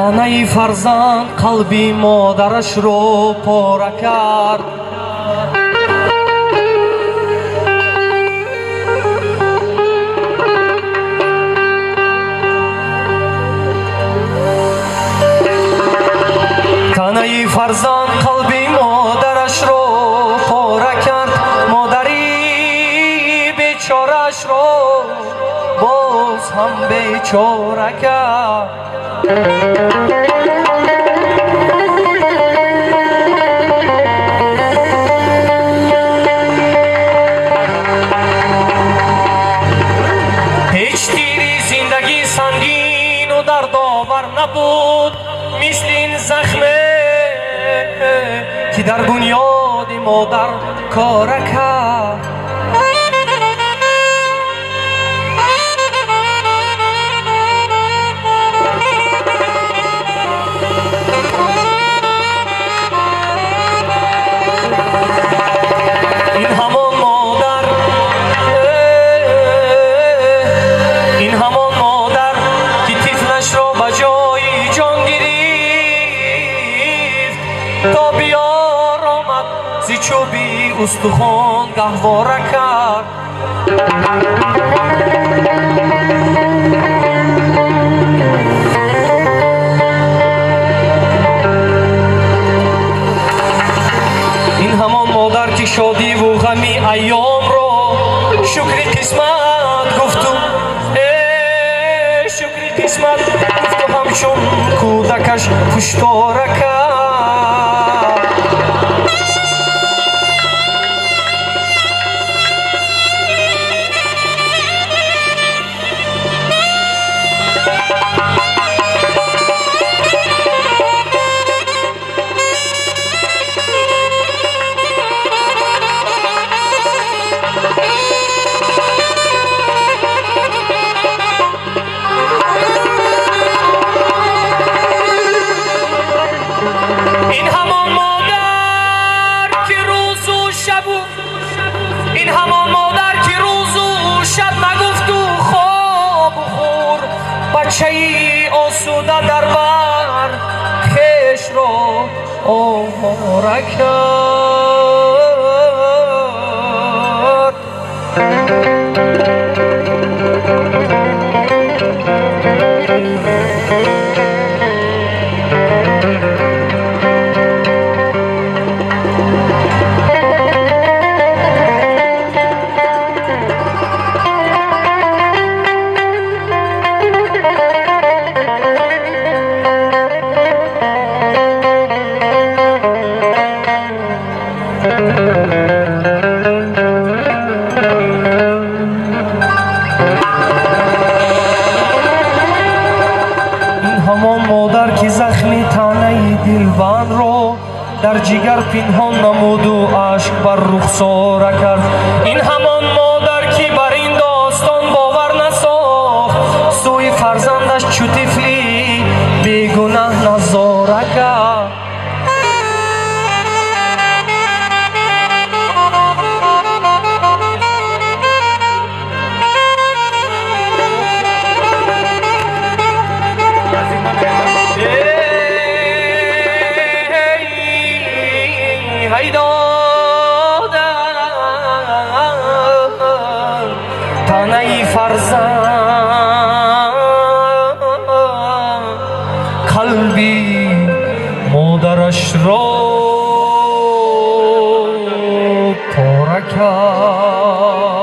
Танаи фарзанд қалби модарашро пора кард. Танаи фарзанд қалби модарашро пора кард, модари бечораашро боз ҳам бечора кард. Ҳеҷ тири зиндагӣ сангину дардовар набуд, мисли ин захме ки дар бунёди модар кора кард. Ин ҳамон модар, ин ҳамон модар ки тифлашро ба ҷои ҷон гирифт, то биёромад зи чӯби устухон гаҳвора кард. Ин ҳамон модар ки шодиву ғами айёмро шукри қисмат гуфту, шукри қисмат гуфту, ҳамчун кӯдакаш пуштора кард. Ин ҳамон модар ки рӯзу шабу, ин ҳамон модар ки рӯзу шаб нагуфту хобу хӯр, бачаи осуда дар бар хешро овора кард. Ин ҳамон модар ки захми танаи дилбандро дар ҷигар пинҳон намуду ашк бар рухсора кард. Ин ҳамон модар ки бар ин достон бовар насохт, сӯи фарзандаш чу тифли бегунаҳ назора кард. Эй дода, танаи фарзанд қалби модарашро пора кард.